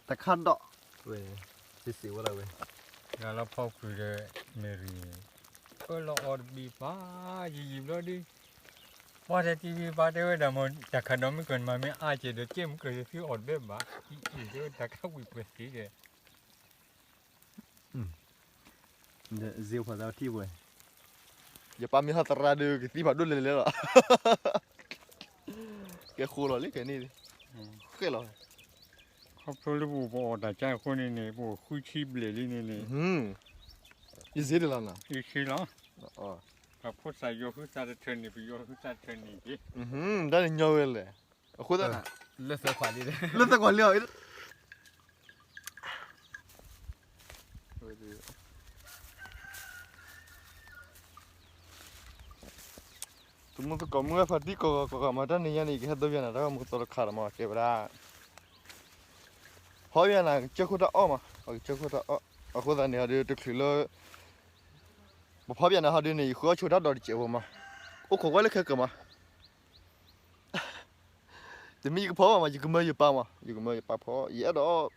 တၢ်ခၣ်ဒိးဝဲ, စံးစံးဝဲလၢဝဲ, ဂၤလၢဖီကွံာ်ဒီး မ့ၢ်ရံၣ်, ပၢလီၤအီၤတဘံၣ်ပၢ်, ယံာ်ယံာ်ဘျီဒု, ပှၤတဲတံၤဘံၣ်ပၢ်တဲဝဲဒၣ်မ့ၢ် တၢ်ခၣ်ဒိးမ့ၢ်ကၢၤမၤမ့ၢ်အါကဲးဒီး ကဲမ့ၢ်ကြၢးယသံအီၤတဘဲဘၣ်, အံၤအံၤတဲဝဲတၢ်ခၣ်ဝံၤပှဲၤသ့ဒီး စ့ဖးသးထံၣ်ဝဲ, ယပၢ်မ့ၢ်ဟီသရၣ်ဒီး ကသံဖးဒိၣ်လဲၣ်လဲၣ်လီၤ, ကဲဃိလီၤလံခဲန့ၣ်, ဃဲလီၤ, ခီဖျိလၢပအိၣ်ပအီၣ်တၢ်ကါအဃိန့ၣ်န့ၣ် ပအိၣ်ဃုဆံဘျဲၣ်လံန့ၣ်န့ၣ်, ယစ့ဒၣ်လီၤနီၤ, ယဆ့လီၤ, ပဖိသၣ်ယီၤဃုသၣ်တထၢၣ်န့ၣ် ပယီၤဃုသၣ်တထၢၣ်န့ၣ်က့ၤ, တၢ်န့ၣ်ညီဝဲလဲၣ်, အဃိသတးန့ၣ်, လၢသၢခွးလံ, လၢသၢခွးလံအီၤ တမူသကိးမုၢ်ဂၤဖါတံၢ်ကီၢ်ဂၤကီၢ်ဂၤမၤတၢ်နံၤညါန့ၣ် ယကဟဲဒိပယၤနၤတၢ်ဂီၤမူကသီတခါဒီးမၤကဲဝဲဒၣ်, ဖီပယၤနၤကစၢၢ်ခိၣ်တၢ်အီၣ်မး, ပကစၢၢ်ခိၣ်တၢ်အီၣ်, အဃိသတးန့ၣ်ဟီဒုးတချုးလၢ ပဖီပယၤနၤဟီဒုးန့ၣ် ယဃုအီၣ်ဆိတၢ်ဒိးတစဲးဖိမး, အိၣ်ခိးကွၢ်လၢခဲကၢၤမး တမ့ၢ်ယကဖီဘၣ်မး ယကမၢယပၢ်မး ယကမၢယပၢ်ဖီ ယအဲၣ်ဒိးအီၣ်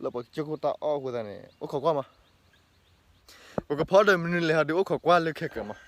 လၢပှၤကစၢၢ်ခိၣ်တၢ်အီၣ်အဃိသတးန့ၣ် အိၣ်ခိးကွၢ်မး ပကဖီဒီးမနုၤလဲၣ်ဟီဒုးအိၣ်ခိးကွၢ်လၢခဲကၢၤမး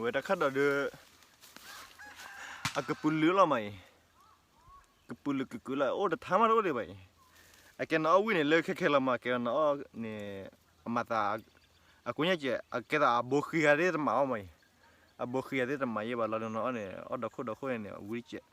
ဝဲတၢ်ခၣ်ဒိးဒီး အကပုာ်လုာ်လီၤမးအံၤ ကပုာ်လုာ်ကကုာ်လီၤ အိၣ်တထါမးတအိၣ်ဒံးဘၣ်အံၤ အကဲနအီၣ်ဝံၣ်န့ၣ် လၢခဲခဲလီၤမး ကဲနအီၣ်န့ၣ် အမၤသး အကိညါကဲ အကဲသးအဘိဃံဂၤသ့ၣ်တမၤအီၣ်မးအံၤ အဘိဃံဂၤသ့ၣ်တမၤယဲၢ်ဘၣ်လီၤ နအီၣ်န့ၣ် အီၣ်ဒီခိၣ်ဒီခိၣ်န့ၣ် အဝံၣ်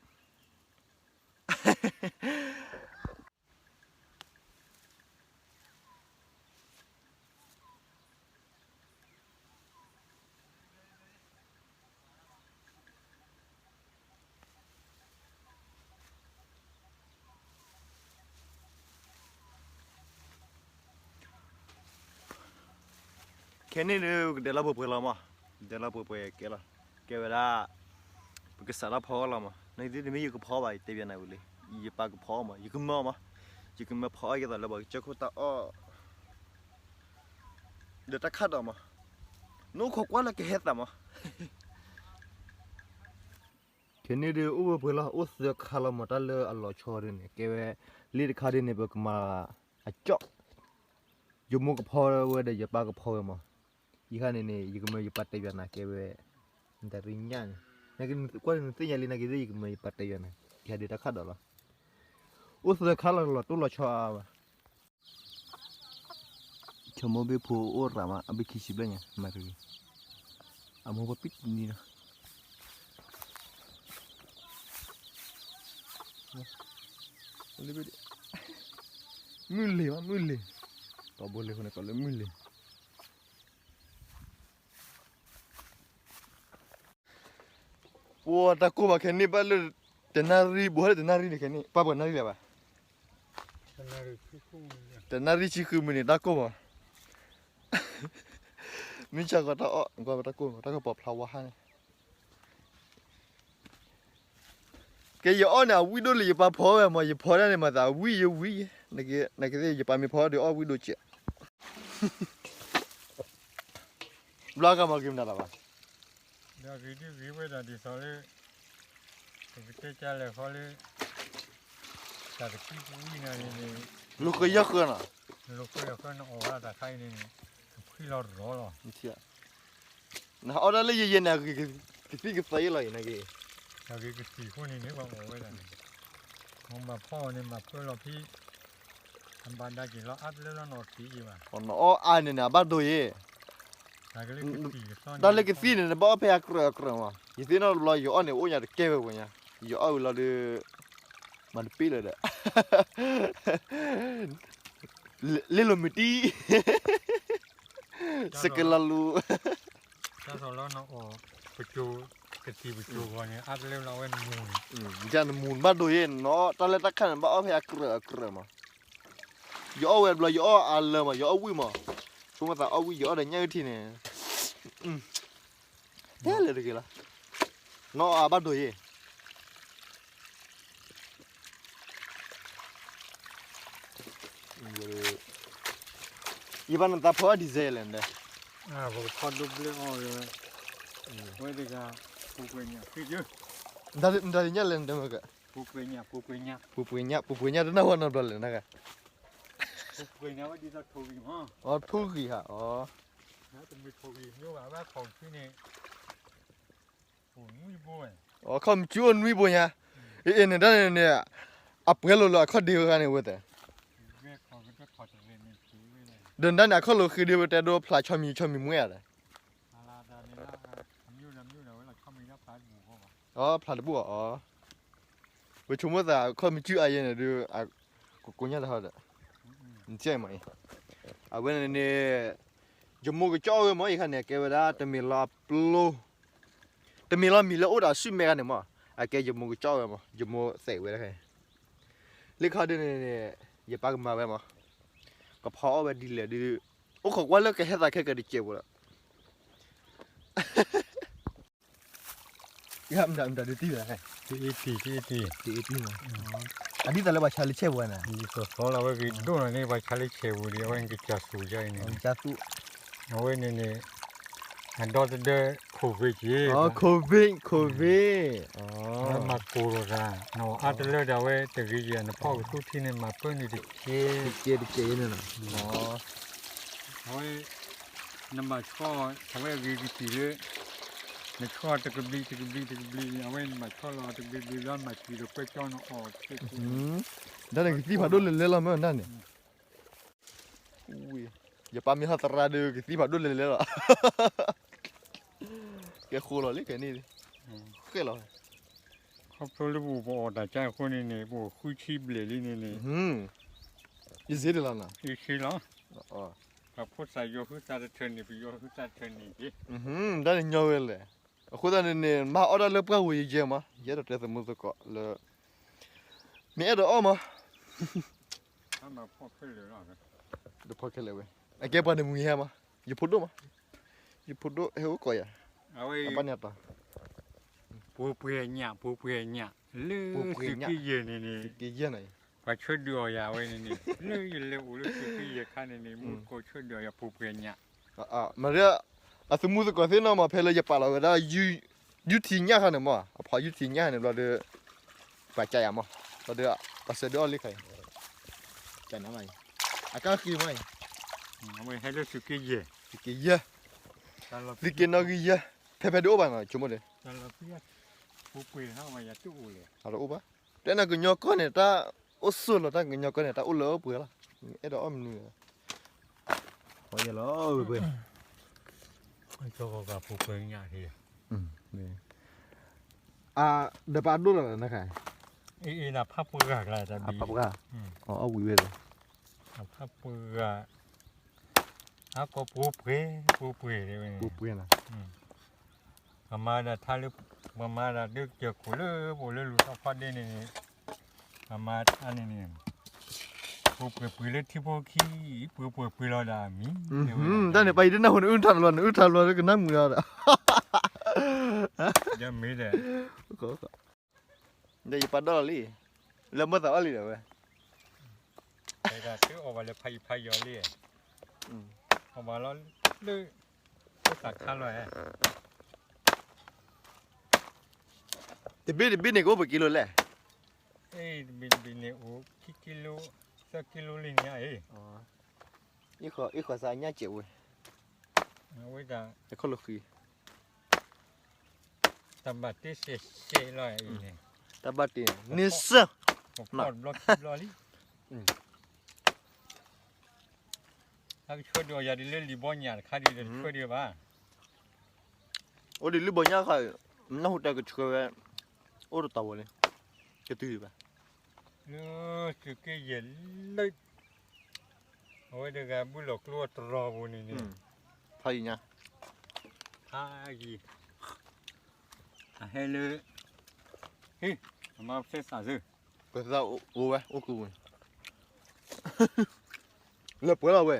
ကဲ ခဲန့ၣ်ဒုး ကဒဲးလီၤပှဲၤပှဲၤလီၤမး ကဒဲးလီၤပှဲၤပှဲၤကဲလီၤ ကဲဝဲဒၣ် ပကစးထီၣ်ဖီအီၣ်လီၤမး နသုတမ့ၢ်ယကဖီဘၣ် ယတဲဘၣ်နၤဝံၤလံ ယပၢ်ကဖီအီၣ်မး ယကမၢအီၣ်မး ယကမၢဖီအီၣ်ယဲသိးလၢပှၤကစၢၢ်ခိၣ်တၢ်အီၣ် ဒီးတၢ်ခၣ်ဒိးမး နအိၣ်ခိးကွၢ်လၢကဟဲသးမး ခဲန့ၣ်ဒုးအိၣ်ဝဲပှဲၤလီၤ အိၣ်သၢခါလီၤမး တၢ်လၢအလီၤဆီဒုးန့ၣ် ကဲဝဲ လ့ၣ်တခါဒုးန့ၣ် ပကမၤအကၠီၣ် ယမိၢ်ကဖီဝဲဒီး ယပၢ်ကဖီဝဲမး ယခါန့ၣ်န့ၣ် ယကမၢယပၢ်တဲဘၣ်နၤကဲဝဲ နတၢ်ရ့ညါန့ၣ် နကကွၢ်နသ့ၣ်ညါလံ နက့ၤဒ်ယကမၢယပၢ်တဲဘၣ်နၤ ယဟဲဒုးတၢ်ခၣ်ဒိးလီၤ အိၣ်သၢခါလီၤ လီၤတိၢ်လီၤဆီအါဘၣ် ဆိမိၣ်ဘ့ၣ်ဖိအိၣ်ရၤမး အဘ့ၣ်ခံဆံဘျဲၣ်ညါ မၤတဂ့ၤ အမိၢ်ပှၢ်ပံၣ်တနံၤလီၤ မုၢ်လ့ၤမး မုၢ်လ့ၤ ကီးဘိလ့ၤဃိန့ၣ် ကီးလၢမုၢ်လ့ၤ ပှၤတၢ်ကိၢ်ဘၣ်ခဲန့ၣ် ဘၣ်လၢ တနၣ်ရံၣ် ဘူးဟဲလၢတနၣ်ရံၣ်န့ၣ်ခဲန့ၣ် ပၢ်ပှဲၤနၣ်ရံၣ်လၢၤဘၣ် တနၣ်ရံၣ်ဆံဃုမုၢ်န့ၣ် တၢ်ကိၢ်ဘၣ် မ့ၢ်ဆၢကီးတၢ်အီၣ် ကွၢ်ပတၢ်ကိၢ် တၢ်ကပီၤဖျါဝါဟါန့ၣ် ကဲယအီၣ်န့ၣ် အဝံၣ်ဒိၣ်လၢယပၢ်ဖီဝဲမး ယဖီဒၣ်န့ၣ်မၤသးဝံၣ်ယဝံၣ်ယဲ နကသ့ၣ်ယပၢ်မ့ၢ်ဖီဒီးအီၣ်ဝံၣ်ဒိၣ်ကဲး ဘျီကမၤက့ၤမနုၤလၢၤဘၣ် ဒီးဂ့ၤဒုးဂ့ၤဝဲဒၣ်ဒ်သိးလၢ ပကတဲကလဲၣ်ဃီလၢ တၢ်တကံပဝံၣ်နၤန့ၣ်န့ၣ် လိာ်ဃဲယီၢ်ဃဲနီၤ လိာ်ဃဲယီၢ်ဃဲနအီၣ်ဝဲတၢ်ခါအံၤန့ၣ်န့ၣ် ကဖှံလီၤရီလီၤ နအီၣ်ဒၣ်လၢယယဲၢ်န့ၣ် ကသံၣ်ကသီလီၤအံၤနက့ၤ နက့ၤကသံၣ်ဃိန့ၣ်န့ၣ် ပှၤအီၣ်ဝဲဒၣ်န့ၣ် မၤဖီအီၤန့ၣ် မၤဖှဲလီၤဖံ အဘၣ်ဒါက့ၤလီၤအါတလၢလီၤနီၢ်သံက့ၤဘၣ် နအီၣ်အါန့ၣ်န့ၣ် အဘၣ်ဒိယဲၢ် တၢ်လၢကသံၣ်န့ၣ် နဘၣ်အီၣ်ဖဲအကြၢးအကြၢးမး ယသ့ၣ်နီၣ်တဘျီ ယအီၣ်န့ၣ် အိၣ်ညါတကဲဝဲပှဲၤညါ ယအီၣ်ဝံၤလီၤဒီး မၤတပ့ၢ်လၢၤဒီး လ့လိာ်မုၢ်တံၢ် စကဲလီၤလူၤ, တၢ်လီၤနအီၣ်, ပကၠိ, ကသံၣ်ပကၠိဂီၤန့ၣ် အါတလၢလီၤဝဲနမူန့ၣ်, ယနမူနဘၣ်ဒိၣ်ယဲနီၤ တၢ်လၢတၢ်ခါန့ၣ် ဘၣ်အီၣ်ဖဲအကြၢးအကြၢးမး, ယအီၣ်ဝဲဘျီ ယအီၣ်အါလၢမး ယအီၣ်ဝံၣ်မး, ဆိကမိၣ်သးအီၣ်ဝံၣ် ယအီၣ်ဒီးညၣ်အုၣ်ထံန့ၣ်, တဲလၢတဂ့ၤလီၤ, နအီၣ်အါဘၣ်ဒိၣ်ယဲ ယဘၣ်နသးဖီအီၣ် diesel လဲၣ်နဒဲ, ပကဖီဒိဘျဲၣ်အီၣ်လၢ, ဝဲတဂၤ, ပူၤပှဲၤညၣ်, နတၢ်ညၣ်လဲၣ်နဒဲမ့ၢ်က, ပူၤပှဲၤညၣ်, ပူၤပှဲၤညၣ်, ပူၤပှဲၤညၣ် ပူၤပှဲၤညၣ်တနၢ်ဟူနီတဘျီလဲၣ်နဂၤ, ပူၤပှဲၤညၣ်ဝဲဒ်သိးထိၣ်ဂံၢ်မး, ထိၣ်ဂံၢ်ဟးအီၤ, တမ့ၢ်ထိၣ်ဂံၢ်ညိဘၣ် ဘၣ်ခိၣ်ဆူန့ၣ် အိၣ်နွံဘိဝဲ, အခီၣ်မုၢ်စုအိၣ်နွံဘိညါ, အ့ၣ် အ့ၣ် န့ၣ်ဒၣ်န့ၣ်န့ၣ်, အပှဲၤလိာ်လၢအခီၣ်ဒ့ဝဲဂၤန့ၣ်ဝဲသ့ၣ်, ဒီးနဒၣ်န့ၣ် အခီၣ်လိာ်ဃ့ဒ့ဝဲတဲဒိဖျးဆီမံၤဆီမံၤမွဲဧါ, အဖျးတဘူၣ်အီၤ, ဝဲဆိကမိၣ်သးအခီၣ်မုၢ်စုအါယဲန့ၣ်ဒုး, ကကိညၣ်တဟီဒီး, နမၤအံၤ, အဝဲန့ၣ်န့ၣ်, ယမိၢ်ကကၠီၣ်ဝဲမ့ၢ်အံၤခါန့ၣ် အကဲဝဲဒၣ်တမ့ၢ်လီၤအပျိ တမ့ၢ်လီၤမံၤလၢအိၣ်ဒီးအစုမဲာ်ဂၤန့ၣ်မး, အကဲယမိၢ်ကကၠီၣ်ဝဲမး ယမိၢ်သဲးဝဲတခါ, လၢခီဒုန့ၣ်န့ၣ်, ယပၢ်ကမၤဝဲမး, ကဖီအီၣ်ဝဲဒ်လဲၣ်ဒုး, အိၣ်ခိးကွၢ်လၢကဟဲသးခဲကတစဲးဖိလီၤ, မတၤဒုးတံၢ်ဝဲ, တံၢ်, တံၢ်, တံၢ်မး, အဒ်သိးလၢပှၤဆါလၢဆဲးပူၤန့ၣ်, ဒ်သိးသီလီၤဝဲဂ့ၤဒိၣ်နီၤန့ၣ် ပှၤဆါလၢဆဲးပူၤဒီး အဝဲန့ၣ်ကစၢ်သူၣ်ယါအံၤန့ၣ်, အဝဲန့ၣ်န့ၣ်, အဒီသဒၢ, COVID က့ၤ, COVID, COVID, မၤကိၢ်လိာ်သး, နအီၣ်အါတလၢဒီး အဝဲတဂ့ၤယဲၢ် နဖီၣ်ကသူထံန့ၣ် မၤပၢနုာ်တကဲ, တကဲတကဲန့ၣ်လီၤ, အဝဲ နဘၣ်ဆီၣ်အဝဲအဂ့ၤကစံၣ်လၢ, နဆီၣ်တကဘျံးတကဘျံးတကဘျံးန့ၣ် အဝဲနဘၣ်ဆီၣ်လီၤတကဘျံးဘျံးလီၤ မၤစံၣ်ဒီးကွဲကၠီနအီၣ်, ဒ်န့ၣ်ကသံၣ်ဖးဒိၣ်လဲၤလဲၤလီၤမ့ၢ်ဒ်န့ၣ်, ယပၢ်မ့ၢ်ဟီသရၣ်ဒီးကသံၣ်ဖးဒိၣ်လဲၤလဲၤလီၤ, ကဲဃိလီၤလံကဲန့ၣ်, ဃဲလီၤ, ခီဖျိလၢပအိၣ်ပအီၣ်တၢ်ကါအဃိန့ၣ်န့ၣ် ပအိၣ်ဃုဆံဘျဲၣ်လံန့ၣ်န့ၣ်, ယစ့တလီၤနီၤ, ယစ့လီၤ, ပှၤဖိသၣ်ယီၤဟုသၣ်တထၢၣ်န့ၣ် ပယီၤဟုသၣ်တထၢၣ်န့ၣ်က့ၤ, တၢ်န့ၣ်ညီဝဲလဲၣ်, အဃိသတးန့ၣ်န့ၣ် မၤအီၣ်ဒၣ်လၢပှၢ်ဝဲယဲယဲမး ယအဲၣ်ဒိးတဲသမူသကိးလၢ, မ့ၢ်အဲၣ်ဒိးအီၣ်မး, တဖီခဲလၢာ်ဝဲ, အကဲပှၤန့ၣ်မုၢ်ဟဲမး, ယဖိဒိၣ်မး, ယဖိဒိၣ်ဟဲအိၣ်ကိးယၤ, အဘၣ်န့ၣ်အတီၤ ပှဲၤပှဲၤညၣ် ပှဲၤပှဲၤညၣ်, လၢသုးက့ယဲၢ်န့ၣ်န့ၣ်, ပှၤဆၢဒုးအီၤယၤဝဲန့ၣ်န့ၣ်, လၢယလဲၤအိၣ်လၢသုးက့ယဲၢ်ခါန့ၣ်န့ၣ် မူသကိးဆၢဒုးအီၤယၤပှဲၤပှဲၤညၣ်, မ့ၢ်, အသမူသကိးသ့ၣ်နီၣ်မး ဖဲလၢယပာ်လီၤဝဲဒၣ်, ယူထံညၣ်ခါန့ၣ်မး အဖီယူထံညၣ်န့ၣ်ဘျီဒီး, ပှၤကးယၤမး, ဘျီဒီး, ပှၤဆၢဒုးအီၤလံခါအံၤ, ကးနၤမးအံၤ, အကါဃ့မးအံၤ, အဝဲဟဲလၢသုးက့ယဲၢ်, သုးက့ယဲၢ်, သုးက့နီၣ်ဂံၢ်ယဲၢ်, ဖဲဖဲဒုးအိၣ်ဘၣ်နီၤ ဆိကမိၣ်ဒီး, ပှဲၤပှဲၤ, တအိၣ်ဘၣ်, တဲနၤကညီကီၢ်န့ၣ် တၢ်အိၣ်ဆိးလီၤ တၢ်ကညီကီၢ်န့ၣ် တၢ်အိၣ်လၢပှဲၤလီၤ, အဲၣ်ဒိးအီၣ်မနုၤ, ပှဲၤ, ပှဲၤညၣ်, ဒီးပာ်ဒိၣ်လီၤနခါ, အဖးပှၢ်, အီၣ်ဝံၤဝဲဒီး, အဖးပှၢ်, အကိးပှဲၤပှဲၤ, ပှဲၤပှဲၤ, ပှဲၤပှဲၤနီၤ ပမၤဒၣ်ထါလၢ, ပမၤဒၣ်ဒုးကစၢၢ်ခိၣ်လၢပအိၣ်လၢလူၤသီဖီဒ့န့ၣ်န့ၣ်, ပမၤတၢ်န့ၣ်န့ၣ်, ပှဲၤပှဲၤပှဲၤလၢထံဖိခံ, ပှဲၤပှဲၤပှဲၤလီၤဒၣ်မံၤ, တၢ်န့ၣ် ပှၤအံၤတနၢ်ဟူနအုၣ်ထါလီၤ နအုၣ်ထါလီၤလၢကနၣ်မုာ်လီၤဒီး, ဒီးယပာ်ဒိၣ်လီၤလံ, လၢမၢသးအီၣ်လံဒီးဝဲ, တအီၣ်ဘၣ်လၢဖးယံၤဖးယီၤလံ, အီၣ်ဘၣ်လီၤလၢ, ဖိသၣ်ခါလီၤဧါ တဘ့ၣ်တဘ့ၣ်န့ၣ် ကအိၣ်ပှဲၤကံလိလဲၣ်, တဘ့ၣ်တဘ့ၣ်န့ၣ်အိၣ်ခံကံလိ, သၢကံလိလံန့ၣ်ဧါ, အံၤဃီစးညၣ်စဲးဝဲ, အဝဲဒၣ်, တၢ်ဘၣ်တ့စဲးစဲးလီၤအံၤန့ၣ်, တၢ်ဘၣ်တ့န့ၣ်စၢ, ပဖီၣ်တဘျီခံဘျီလံ တၢ်ကဆှၢဒုးအီၤယၤဒ်လၢလံာ်ဘီညၣ်တခါဒ်ဒီးတဆှၢဒံးဘၣ်, အိၣ်ဒ်လံာ်ဘီညၣ်ခါ, နၢ်ဟူတၢ်ကဆှၢဝဲ, အိၣ်တတီၤဝဲန့ၣ်, ကတုၤဒံးဘၣ်, လၢသုးက့ယဲၢ်လၢ, အဝဲတဂၤဘုလီၤကျိအတရီပူၤန့ၣ်န့ၣ်, ဖး ဖးယံၤညါ, ဖးယံၤ, အဟဲလၢ, ဟ့ၣ်, အမါဖဲစးစၢ်, ပသးအိၣ်ဝဲ အိၣ်ကူဝဲ လၢပှဲၤလီၤဝဲ,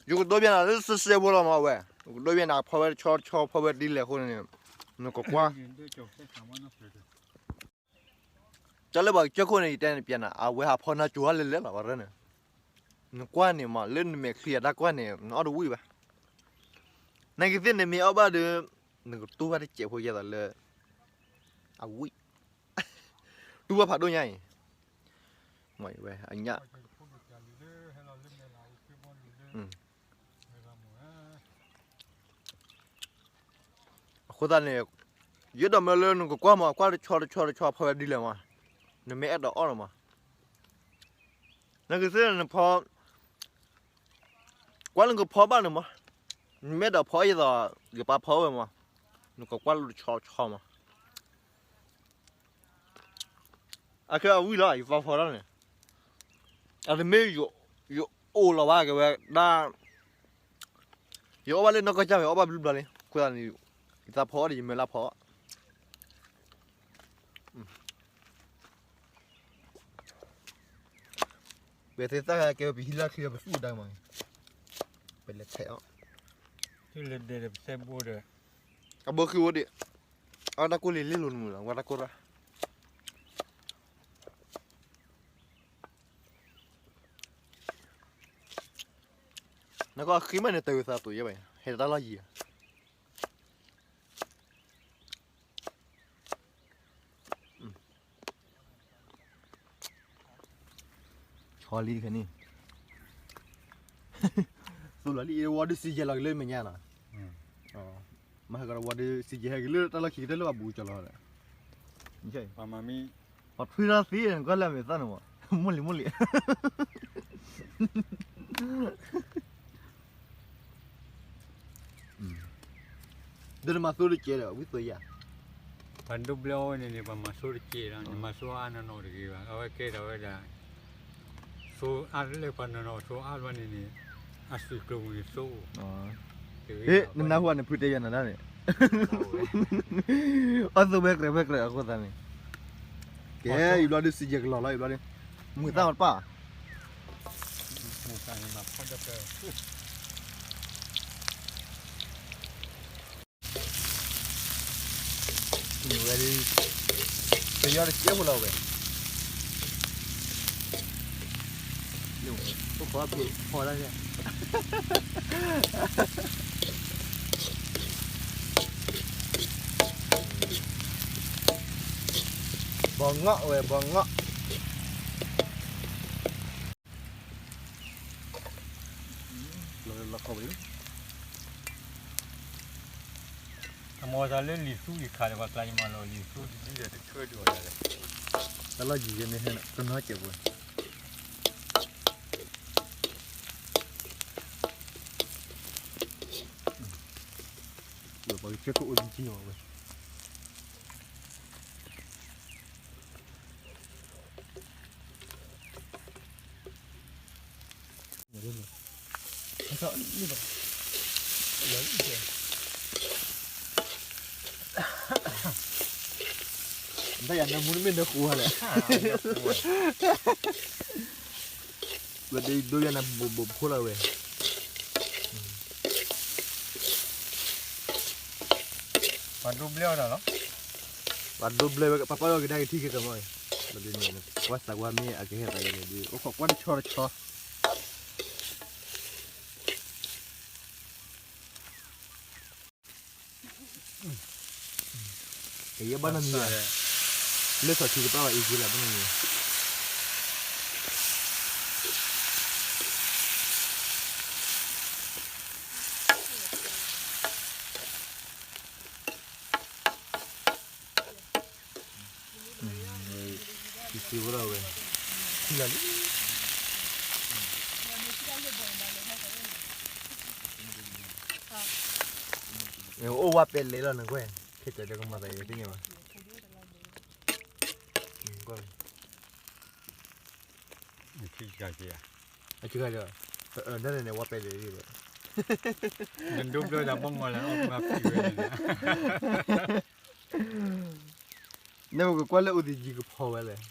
ယကဒိးဘၣ်နၤလၢစဲစဲဖိလီၤမးဝဲ, ယကဒိးဘၣ်နၤဖီဝဲတဆီတဆီဖီဝဲဒ်လဲၣ်အဃိန့ၣ်, နကကွၢ်, တၢ်လၢပှၤကစၢၢ်ခိၣ်န့ၣ် ယတဲနပျဲနၤ အဝဲဟးဖီနၤကၠိၤဟါလဲၤလဲၤလီၤ ပှၤရၢန့ၣ်, နကွၢ်န့ၣ်မး လၢနမဲာ်ချံအတၢ်ကွၢ်န့ၣ် နအီၣ်တဝံၣ်ဘၣ်, နကသ့ၣ်နမ့ၢ်အီၣ်ဘၣ်ဒီး, နကတူၢ်ဘၣ်တစဲးဖိယဲသိးလၢ, အဝံၣ်, တူၢ်ဘၣ်ဖးဒိၣ်ညါအံၤ, မ့ၢ်ဝဲအညၣ် အဃိသတးန့ၣ်, ယဲဒိးမၢလၢနကကွၢ်မး ကွၢ်တဆီတဆီတဆီဖီဝဲဒ်လဲၣ်မး, နမ့ၢ်အဲၣ်ဒိးအီၣ်လီၤမး, နကသ့ၣ်နဖီ, ကွၢ်လၢနကဖီဘၣ်န့ၣ်မး, နမ့ၢ်အဲၣ်ဒိးဖီအံၤသိး, ယပာ်ဖီဝဲမး, နကကွၢ်လၢတဆီတဆီမး အခဲအဝံၣ်လီၤ ယပာ်ဖီထီၣ်န့ၣ်, အတမ့ၢ်, ယအိၣ်လီၤဘၣ်က့ၤဝဲဒၣ်, ယအီၣ်ဘၣ်လၢနီၢ်ကစၢ်ဝဲ အီၣ်ဘၣ်ဘျုးဘျီလံ အဃိသတးန့ၣ်, ယသးဖီအီၣ်ဒီးယမဲာ်လၢဖီအီၣ်, ပသ့သၣ်ကဲဝဲပဟံၣ်လၢချံပသူၣ်ဒါမး, ပလဲၤထဲးအီၣ်, လၢဒဲးဒီးပသဲဘိဒီး, အဘိဃ့ဝဲဒၣ်, အတၢ်ကိၢ်လံလ့လိာ်နမုာ်လီၤ ဝဲတၢ်ကိၢ်ရၢ် နကဃ့မးန့ၣ် တၢ်ဝံသးသိးယဲဘၣ် ဟဲတၢ်လီၢ်ယံၤဧါ, ဆီလံခဲန့ၣ်, သိလီၤလံအဝီဒုးစံယဲလီၤက့ၤလၢမဲာ်ညါနီၤ, မဟဲကဒီးဝီဒုးစံယဲဟဲက့ၤလၢတၢ်လီၢ်ခံကတၢၢ်လၢအဘူးကၠီလီၤ, ပှၤထွံထီၣ်သ့နကွၢ်လၢအမဲာ်သၣ်န့ၣ်မး, မိၢ်လံၤမိၢ်လံၤ ဒီးနမၤသိတကဲဒီး ဝံသိယၤ, ပှၤဒိးဘျဲအီၣ်ဝဲန့ၣ်န့ၣ် ပှၤမၤသိတကဲဒီး နမၤသိအါနီၢ်နီၢ်တဂ့ၤဘၣ် အဝဲကဲထီၣ်ဝဲဒၣ်, သိအါလၢပှၤနီၢ်နီၢ်သိအါဘျီန့ၣ်န့ၣ်, အသုးကျိၤမုၢ်န့ၣ်သိ, နနၢ်ဟူနဖုတဲယၤနၤဒၣ်န့ၣ်, အသိးဝဲကြၢးဝဲကြၢးအဃိသတးန့ၣ်, ကဲ ယဘျီဒုးစံယဲကလီၤလီၤ ယဘျီဒုး, မုၢ်သၣ်မတပၣ် ဝဲ, ပယီၤတစဲးဖိလီၤဝဲ, အိၣ်ခိးဖီဒၣ်ကဲ, ဘီငီၣ်ဝဲ ဘီငီၣ်, လီၤခီဝဲ, အမၤသးလၢလံာ်သူလံာ်ခးဒီး ပှၤကျါယမၤလီၤလံာ်သူတဒုဒီးတဆၢဒုးအီၤဒၣ်လဲာ်, တၢ်လီၢ်ယံၤယဲမ့ၢ်ဟဲကနီၢ်စဲးဖိ ပှၤကစၢၢ်ခိၣ်အိၣ်ဒံးကံနီၤဝဲ, တၢ်ယၤနၢမူတမ့ၢ်နၢဃိဟါလဲၣ်, ဝဲဒၣ်ဒိယၤနၢဘိးဘိးဖိလီၤဝဲ, ပှၤဒိဘျဲအီၣ်တၢ်လီၤ, ပှၤဒိဘျဲဝဲ ပှၤပာ်လီၤကဒါကထံၣ်ကဲကမီၤ, ဘၣ်ဒိန့ၣ်ကွၢ်သးကွၢ်မ့ၢ်အကဟဲသးယဲလဲၣ်ဒုး အိၣ်ခိးကွၢ်တဆီတဆီ ကယဲၢ်ဘၣ်နီတမံၤ, လၢစီၤထံကပၣ်ဝဲအံၤက့လၢဘၣ်နီတမံၤ, ထံဝဲဒၣ်ဝဲ, ထံလီၤလံ, အိၣ်ဝဲပဲလဲၣ်လီၤနကွၢ်, ခဲကဲဒီးကမၤသးယဲသ့ၣ်ညါဘၣ်, ကွၢ်, အ, ဒ်န့ၣ်န့ၣ် ဝဲပဲလဲၣ်လံဝဲ, နဒိၣ်ဘျၢတၢ်ဘီၣ်မီၢ်လၢအီၣ်မၤဖံးဝဲန့ၣ်, န့ၣ်ပကကွၢ်လၢအိၣ်သယံၤကဖီဝဲလဲၣ်,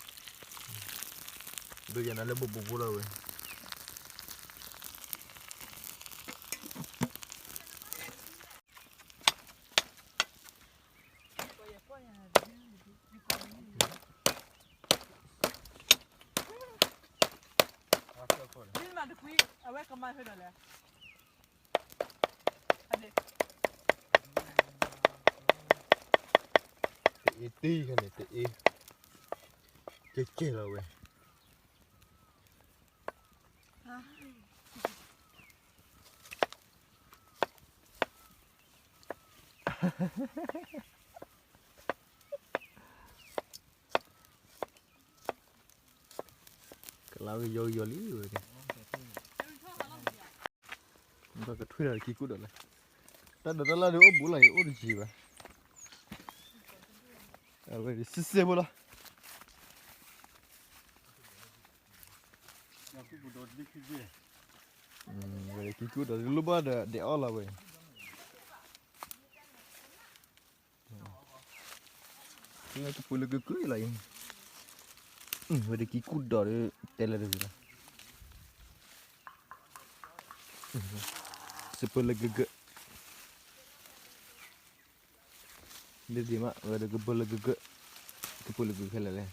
ဒိယနၤလၢဘိးဘိးဖိလီၤဝဲ. တအ့တံၢ်ခါန့ၣ် တအ့, ကဲကဲလီၤဝဲ. ကလါဝဲယီယီလံဝဲ, ကထွံၣ်ဒီးကံကူၣ်ဒီးလဲၣ်, တၢ်ဒိးတၢ်လၢ်ဒီးအိၣ်ဘူးလီၤအံၤ အိၣ်တယံၤဘၣ်, အဝဲဒၣ်စံစ့ဖိလီၤ. ဝဲဒၣ်ကံကူၣ်ဒီးလိၣ်ဘၣ်ဒီးဒဲးအီၣ်လီၤဝဲ, ကပူၤလၢကကုၢ်လီၤအံၤ, ဝဲဒၣ်ကံကူၣ်ဒီးတဲလၢတဂ့ၤလီၤ, စပၢလၢကကုၢ်, ဒ်ဒ်မး ဝဲဒၣ်ကပူၤလၢကကုၢ်, ကပူၤလၢကကုၢ်ခဲလၢာ်လဲၣ်.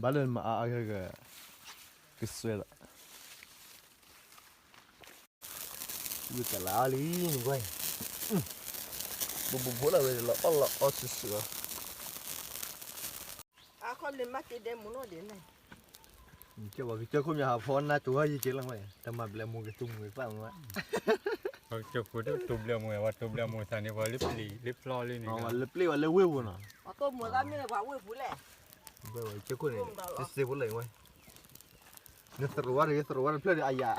ဘၣ်လၢမၤအါအါကဲကဲ, ကစွဲလီၤ, ဝံၤကလါလံနကွၢ်, ဘူးဘူးဖိလီၤဝဲလီၤအီၣ်လီၤအီၣ်စုာ်စုာ်လီၤ. အခီလၢမၤတ့ဒဲမူနီၢ်ဒဲးန့ၣ်, ကဲဝဲကစၢၢ်ခိၣ်မးဟးဖီနၢ်တိၤဝဲယကဲလီၤဝဲ, တမၤဘျဲမူကတိၤမူသၣ်မူ, ကစၢၢ်ခိၣ်တတိၤဘျဲမူဝဲ တိၤဘျဲမူသးန့ၣ် ပှၤလၢပျံၤလၢဖျီလၢန့ၣ်, လၢပျံၤဝဲလၢဝ့ၢ်ပူၤနီၤ, တိၤမူသၣ်မ့ၢ်ပှၤဝ့ၢ်ပူၤလဲၣ်, ကစၢၢ်ခိၣ်န့ၣ် စ့စ့ဖိလီၤဝဲ, နသရိာ်ဝါတဂ့ၤ သရိာ်ဝါတဖျၢၣ်ဒီးအယၤ,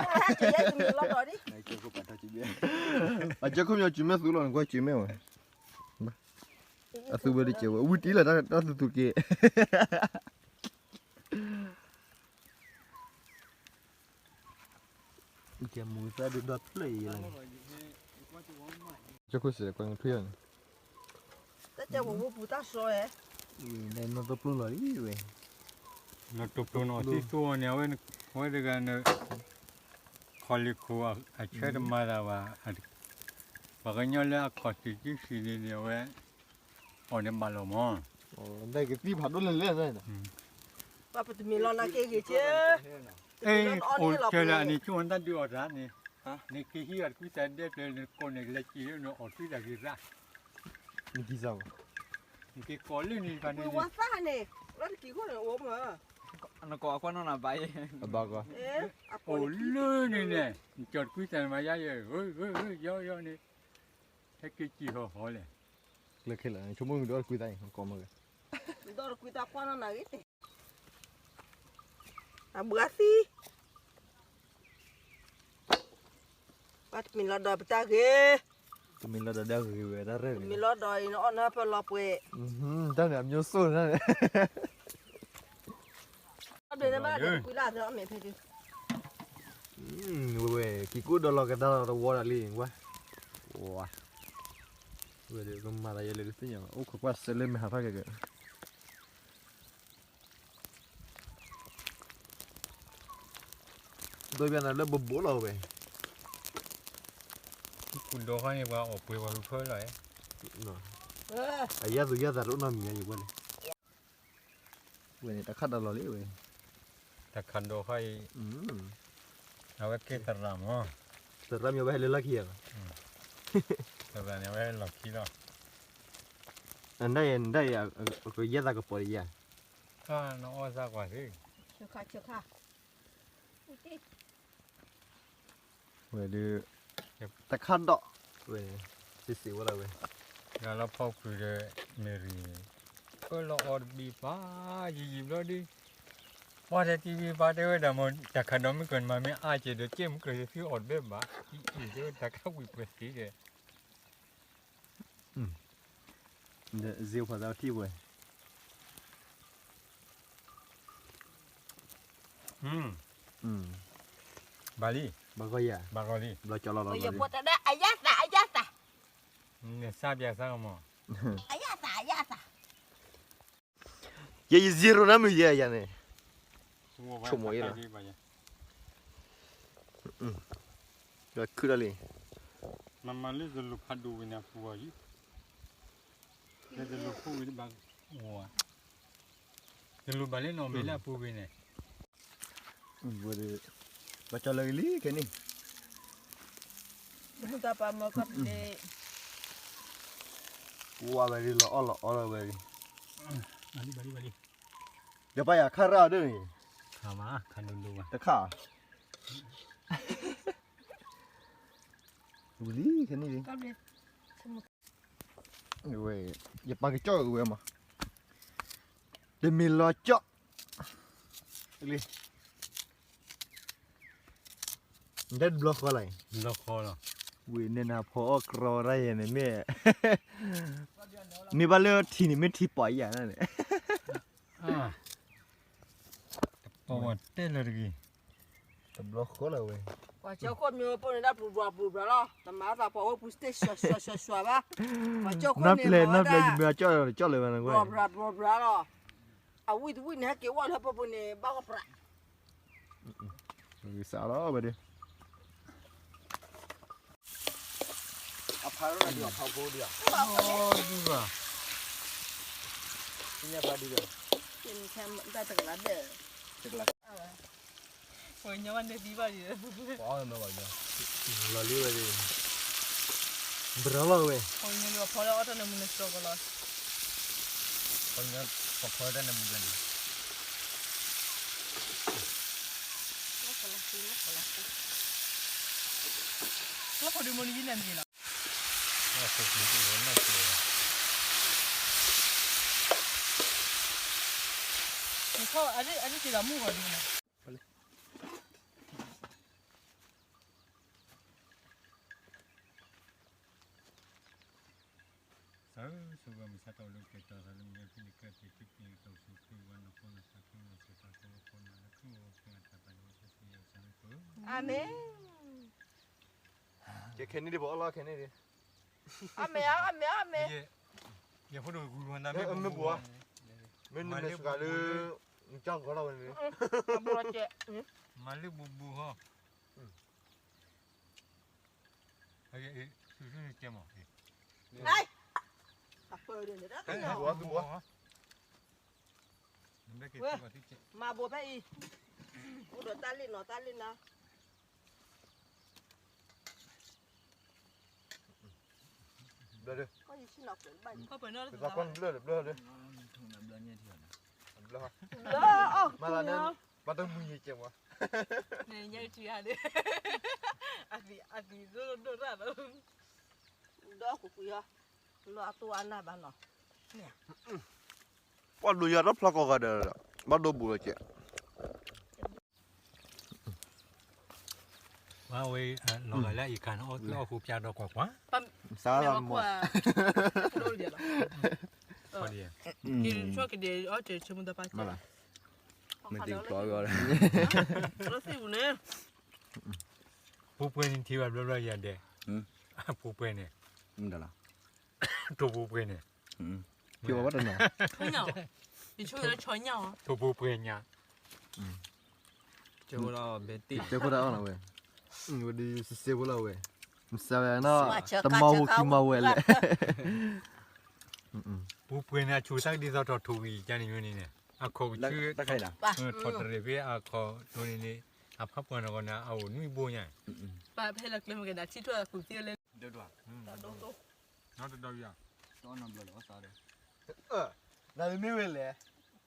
အကၢၢ်ခိၣ်ပှၤတၢ်ကမ့ၢ်, အကၢၢ်ခိၣ်မ့ၢ်အကၢၢ်မဲဝဲ, အသူဝဲတကဲဝဲ ဝံၤတံၢ်လၢတၢ်သူသူက့ၤ ကဲမူသၣ်ဒုးဒီဖျၢၣ်အံၤလီၤ, ကၠီခိၣ်စဲးကွၢ်ထွံၣ်အီၤန့ၣ်, တၢ်ကဲဝဲဝဲပူၤတၢ်စီဝဲ, နီၢ်တပျိလီၤလံဝဲ, နီၢ်တပျိနီၢ်သံသိအီၤန့ၣ် အဝဲ, အဝဲတဂၤန့ၣ်, ခီလ့ၣ်ခိၣ်အဆၢတမၤသးဘၣ်, ပှၤကညီလၢအခီၣ်ထံးကံၣ်ဆံးန့ၣ်န့ၣ် အဝဲ, အီၤန့ၣ်ဘၣ်လီၤမး, ကသံၣ်ဖးဒိၣ်လဲၣ်လဲၣ်, ပတမ့ၢ်လီၤနၤက့ဂ့ၤက့, အိၣ်ကဲလၢအန့ၣ် ဆိဝဲတၢ်ဒုးအီၣ်တၢ်န့ၣ်, နက့ၤဟံးအီၤတကွံသးဒဲဖျၢၣ် နကိးန့ၣ်ကလဲၤက့ၤလၢနအီၣ်ကွံသးဂ့ၤရၣ်, နက့ၤစၢ်, နက့ၤကိးလၢန့ၣ်ဖဲန့ၣ်, နကိးအကွၢ်နီၢ်နၤဘၣ်ယဲ, အဘၣ်ကီ, အိၣ်လၢန့ၣ်န့ၣ် နကၠီၣ်တကွံသးမၤယါယဲ, ယီယီန့ၣ်, ဟဲက့ၤကံၣ်ဟီၣ်ဟီၣ်လဲၣ်, လၢခဲလၢာ် ဆိကမိၣ်မ့ၢ်ဒီးတကွံသးအံၤ ကိးမ့ၢ်ဂ့ၤ, ဒီးတကွံသးကွၢ်နီၢ်နၤဂ့ၤ, အဘှါသံ, ပတမ့ၢ်လီၤဒီးပတၢ်ဂ့ၤ, တမ့ၢ်လီၤဒီးဒၣ်ဂ့ၤဝဲတၢ်ရဲၣ်န့ၣ်, တမ့ၢ်လီၤဒီးအံၤနအီၣ်နၢ်ဖၢလီၤပှဲၤ, တၢ်န့ၣ်အမျိုးစိၢ်န့ၣ်, အဘ့ၣ်န့ၣ်ဘၣ်ဒီးကွံလၢအသၢအီၣ်မဲာ်ဖဲဒုး, ဝဲဝဲ ကံၢ်ကူၣ်ဒီးလီၤကဒါလီၤတဝီဒၣ်လံဝဲ, ဝဲ, ဝဲဒၣ်ကမၤသးယဲလၢကသ့ၣ်ညါဘၣ် အိၣ်ခိးကွၢ်စဲးလၢမဲာ်ဟးထီၣ်ကဲကဲ ဒီးယၤနၤလၢဘိးဘိးလီၤဝဲ, ကူၣ်ဒီးဃီန့ၣ် ပှၤအီၣ်ပှဲၤပှၤဖုဖၢလီၤ, အယၣ်သူယၣ်သးတအိၣ်နီတမံၤညါယကွၢ်န့ၣ်, ဝဲန့ၣ်တၢ်ခးဒီးလီၤလံဝဲ, တၢ်ခးဒီးဃီအံၤ, အဝဲကဲသရၣ်မး, သရၣ်မ့ၢ်ဝဲဟဲလၢလီၢ်ခံယၤလီၤ, သရၣ်န့ၣ်ဝဲလီၢ်ခံလီၤ, နဒၣ်ယၤ နဒၣ်ယၤ ကယဲၢ်သးကပီၤယၤ, နအီၣ်သးကွၢ်သ့, ဝဲဒၣ်, တၢ်ခးဒီး, ဝဲ, စံးစံးဝဲလီၤဝဲ, ယလီၤဖီၣ်ခုးဒီး မ့ၢ်ရံၣ်, ဖၢလီၤအီၤတဘ့ၣ်ပၢ်, ယံာ်ယံာ်ဘျီဒ်, ပှၤတထံၣ်ဘၣ်တဲဝဲဒၣ်မ့ၢ် တၢ်ခးဒီးမ့ၢ်ကမၤမ့ၢ်အါကဲဒီး ကဲမ့ၢ်ကြၢးသုအီၤတဘ့ၣ်ဘၣ်, အံၤတဲဝဲတၢ်ခးဝံၤပှဲၤသ့ဒီး, ဒီး စ့ဖီသးထံၣ်ဝဲ, ဘၣ်လံ, ဘၣ်ဂီၢ်ယၤ, ဘၣ်ဂီၢ်လံ, ဘျီကၠီလီၤလီၤ, အယၢသး အယၢသး, နစၢ်ပျးစၢ်ကမီၤ, အယၢသး အယၢသး, ယဲယ zero နမုၢ်ယဲယၤန့ၣ်, ဆိကမိၣ်အံၤလီၤ, ဒီးခုဒၣ်လံ, မမၤလၢတလိၣ်ဖးဒိၣ်ဝဲန့ၣ် အပူၤအီၤယံၤ, လၢတလိၣ်ခိၣ်ဝဲတဘၣ်, တလိၣ်ဘၣ်လၢနီၢ်မ့ၢ်လၢအပူၤဝဲန့ၣ်, ဘၣ်ကၠီလၢဂ့ၤလံခဲန့ၣ်, မုၢ်တၢ်ပာ်မီၤကီၢ်တလ့, ဝါဝဲဒ်လီၤအီၣ်လီၤအီလီၤဝဲဒ်, ဒီးပၢ်ယၤခါရၣ်အီၤဒ်န့ၣ်, တခါ, ဝံၤလံခဲန့ၣ်လံ, ယပာ်ကကၠီၣ်ဝဲမး, တမ့ၢ်လီၤကၠီၣ်, လံ နတဘျီဃီလီၤ, ဘျီဃီလီၤ, ဝံၤန့ၣ်နဖီအီၣ်ကြီတၢ်ယဲန့ၣ်မ့ၢ်, မ့ၢ်ဘၣ်လၢထံန့ၣ် မ့ၢ်ထံပီၤယၤန့ၣ်, ပီၤတဲလၢတဂ့ၤ, တဘျီဃီလီၤဝဲ, ပှၤကၠီခိၣ်မ့ၢ်ပှၤန့ၣ်ဒၣ်ပူၤဘျီပူၤဘျီလီၤ, တမၤသးပှၤအိၣ်ပူၤစတ့ၣ် ဆှၢဆှၢဆှၢဆှၢဘၣ်, ပှၤကၠီခိၣ်န့ၣ်မၤဝဲဒၣ်, နဖျဲးနဖျဲးယမ့ၢ်အကၠီၣ်လီၤ ကၠီၣ်လၢၤဘၣ်နကွၢ်, ဘျီဘျီဘျီလီၤ, အဝံၣ်တဝံၣ်န့ၣ် ဟဲက့ၤဝဲလၢပပူၤန့ၣ် ဘၣ်ဂီၢ်ပြး စးလီၤဝဲဒၣ်, အဖးလီၤဒံးအဖးဖိဒံး, ဒံးဘၣ်, တၢ်တကလးဒဲး, တကလး, ပှၤကညီဘၣ်န့ၢ်သံဘၣ်ဒံး, လီၤလံဝဲဒၣ်, ဘြီလီၤဝဲ, ပှၤကညီလၢပှၤဖီလၢအီၣ်တၢ်နၢမူနစီၤကီးလီၤ, ပှၤကညီပှၤဖီလၢတၢ်နၢမူနစီၤန့ၣ် လၢခိၣ်ဒုမနုၤယနၢ်မံၤလီၤ, အဒၣ်စံးလီၤမုၢ်ဂီၤဒုန့ၣ် သးဧၢ, ဆိၣ်ဂ့ၤမုၢ်ဆါတၢ်အိၣ်လၢကဲၤတီၤသးလၢမုၢ်ယဲၢ်ဖံးန့ၣ် ကဲတ့ၢ်ခံပ့ၤန့ၣ် ကီၢ်ဆူၣ်ဖုဝါနီၢ်ခိနီၢ်သးခိၣ်နီၢ်သးခိၣ်နီၢ်ခိနီၢ်လၢခိၣ်အီၣ်ခိၣ်အတၢ်ပာ်လီၤဝဲဆၢ်ဆၢယဲၢ်ဆၢန့ၣ်ပၢၢ်, အၤမ့ၣ်, ကဲခဲန့ၣ်ဒံး ပှၤအီၣ်လီၤခဲန့ၣ်ဒံး, အၤမ့ၣ် အၤမ့ၣ် အၤမ့ၣ်, ယဖိဒိၣ်ဂုၤဝဲနၤမ့ၢ်ပူၤ, မ့ၢ်နမ့ၢ်စှၤလၢ နကၢ်ဂီၤထီၣ်ဝဲန့ၣ်, မၤလၢပူၤပူၤဟီ, မၤဘိးဖဲအံၤ, အိၣ်ဒီးတၢ်လ့ၣ်နီၤတၢ်လ့ၣ်နီၤ, ဘျၢဒၢ, ဘျၢ, မၤလၢန့ၣ်, ဘၣ်တမုာ်ယဲၢ်ကဲမး, န့ၣ်ညါထံဂၤဒၣ်, အသံး, အသံးဒိၣ်ဒိၣ်ရၣ်လီၤ, ဒီးကွံာ်ကွံာ်ဟီ, လီၤအတိၢ်အနၢ်ဘၣ်နီၤ, ပှၤဒိၣ်ယၤတဖျါကီၢ်ဂၤဒီး, ဘၣ်ဒိဘူးလီၤကဲး, ဝဲ, လီၤဂာ်လၢအံၤခါန့ၣ် အီၣ်ဃူပျါဒီးကွၢ်ကွၢ်, စးလီၤမး, ကဒံး, မ့ၢ်တံၤဖျိးဂီၢ်, ပူၤပှဲၤန့ၣ်ထံၣ်ဘၣ်ဘျီဘျီယၤဒဲး, ပူၤပှဲၤန့ၣ်, ထိၣ်ပူၤပှဲၤန့ၣ်, ထိၣ်ပူၤပှဲၤညါ, ကၠိဖိဒီးဘဲတ့ၢ်, ကၠိဖိဒီးအီၣ်လီၤဝဲ, ဝဲဒ်စ့ဖိလီၤဝဲ, မစၢ်ဝဲနီၤ, တမၤဝဲခံမၤဝဲလဲၣ်, ပူၤပှဲၤန့ၣ် အဆိသၣ်ဒ်သိးထီၣ်ထိၣ်ဂံၢ်ကန့ၣ်မ့ၢ်န့ၣ်, အခီၣ်ကဆူ, ထီၣ်တရံးဖဲအခီၣ်ဒိၣ်န့ၣ်န့ၣ်, အဖးပှၢ်နီၢ်ကီၢ်န့ၣ် အအိၣ်နွံဘိညါ, ပာ်ဖဲလၢကျဲမ့ၢ်ကဒၣ်ထံၣ်ထွဲအကူၣ်သ့လၢ, တၢ်ဒိၣ်ဒိၣ်, နမ့ၢ်ဝဲလဲၣ်,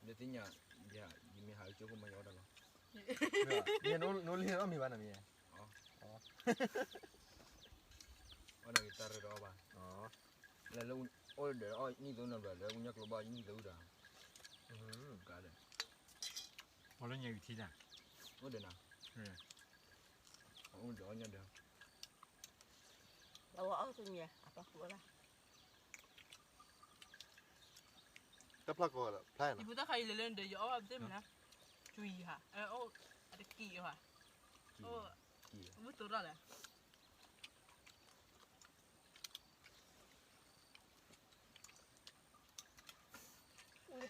ယသ့ၣ်ညါ, ယမ့ၢ်ဟးကၠိဖိမၤယၤအီၣ်တၢ်လီၤ, နအိၣ်လၢဟ့ၣ်အီၣ်မ့ၢ်ဘၣ်နမ့ၢ်, အီၣ်ဒီးတၢ်ရၢဒီးအီၣ်ဘၣ်, လၢလၢအိၣ်ဒီးအီၣ်နံၣ်သိနဘျီလၢကညီကျိာ်ဘၣ်နံၣ်သိဒီး, ကါဒီး, ပှၤလၢညါအံၤထံတၢ်, အိၣ်ဒီးနၤ, အိၣ်ဒီးအီၣ်ညါဒီး, အဝဲအီၣ်တမံၤအပှၤကူဝဲဒၣ်, တဖျါကီးဖျါနီၤ. ယဖိသၣ်ခါအံၤလဲၤလၢနဒီး ယအီၣ်ဘၣ်ပသ့ၣ်မနၤ, ကွံာ်ဧါ, အတကံာ်ဧါ, ဝိသိးထီၣ်လဲၣ်.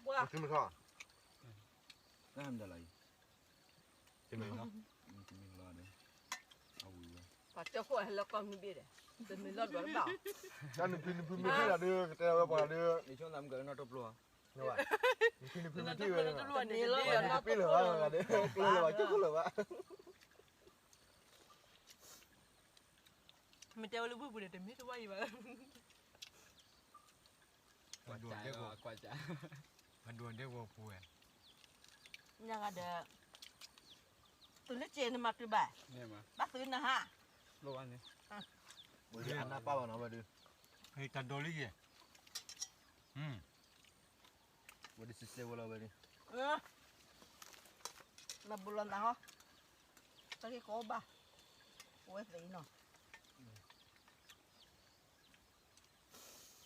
ပှၤထံမထီၣ်, တၢ်မတၤလီၤအံၤ, တမ့ၢ်လီၤ, တမ့ၢ်လီၤဒီး, အဝံၤဝဲ, ပှၤကၠီၣ်ခိၣ်ဟဲလၢကီၢ်မုၢ်ဘ့ၣ်ဒီး, တမ့ၢ်လီၤဒီးတဘၣ်, တၢ်နဖံနဖုမ့ၢ်ထံၣ်လီၤဒီး ကတဲဝဲပှၤဒီး, နဖံနဖုမ့ၢ်ထံၣ်ဝဲ, နဖံနဖုမ့ၢ်ထံၣ်ဝဲ, တမ့ၢ်လီၤဒီးတပ့ၢ်လၢၤဘၣ်, ကျဲလၢၤဘၣ်, ကၠီၣ်ခိၣ်လၢၤဘၣ်. မ့ၢ်တဲဝဲလၢပူၤပူၤန့ၣ် တမ့ၢ်တဝၢ်အံၤဘၣ်, ပှၤဒိးဒဲကဝီၤပူၤဝဲ, ညါဂၤဒီး, သုးလၢစ့ၤနမၤတုၤဘၣ်, ဘၣ်သုးနဟါ, လိၣ်ဘၣ်န့ၣ်, ဝဲဒၣ်အနၢ်ပၢ်ဘၣ်နီၤဝဲဒၣ်, တၢ်ဒိးလံယဲၢ်, ဝဲဒၣ်စံးစဲဝဲလီၤဝဲဒၣ်, မၤဘူးလီၤနၤဟီ, တၢ်က့ၤကိးဘၣ်, ဝဲသ့ၣ်နီၤ. တၢ်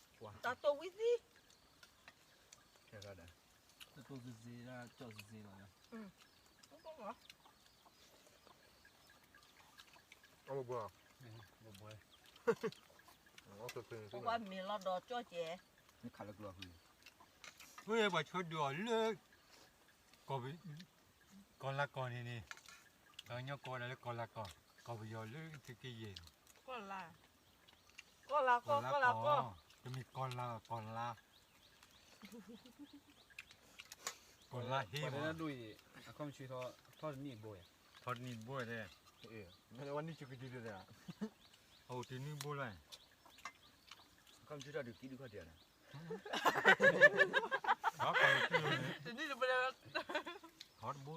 တိၢ်ဝံသံ, တၢ်တိၢ်သံသံ တၢ်ကၠီၣ်သံသံလီၤ, ဘၣ်ဘၣ်, ပဝဲမ့ၤလီၤဒီးကၠီၣ်ကဲ, နခးလၢကျိၤအဃံ, ဝဲပှၤဆၢဒုးအီၤလၢ ကီၢ်ပ, ကီၢ်လၤကီၢ်န့ၣ်န့ၣ်, ပှၤကညီကိးဝဲဒၣ်လၢကီၢ်လၤကီၢ်, ကီၢ်ပယီၤလၢသုးက့ယဲၢ်န့ၣ်, ကီၢ်လၤ, ကီၢ်လၤကီၢ်, ကီၢ်လၤကီၢ်, တမ့ၢ်ကီၢ်လၤ, ကီၢ်လၤ, ကီၢ်လၤဟ့, ပှၤတဒူၣ်အံၤ, အခီပညီထီၣ်, ထီၣ်တနံၣ်ဘိယဲၢ်, ထီၣ်တနံၣ်ဘိယဲၢ်, ဝဲနံၣ်ဆံကဒုဒဲ, အအိၣ်တနံၣ်ဘိလၢ, အခီပညီထီၣ်ဒုးကံဒုးခီၣ်ထံးန့ၣ် တနံၣ်တဘိ, တဘိ, တဘိ, တဘိ, လၢအီၣ်ဖိအီထံၣ်ဘဲပှၤ, တုၤဒၣ်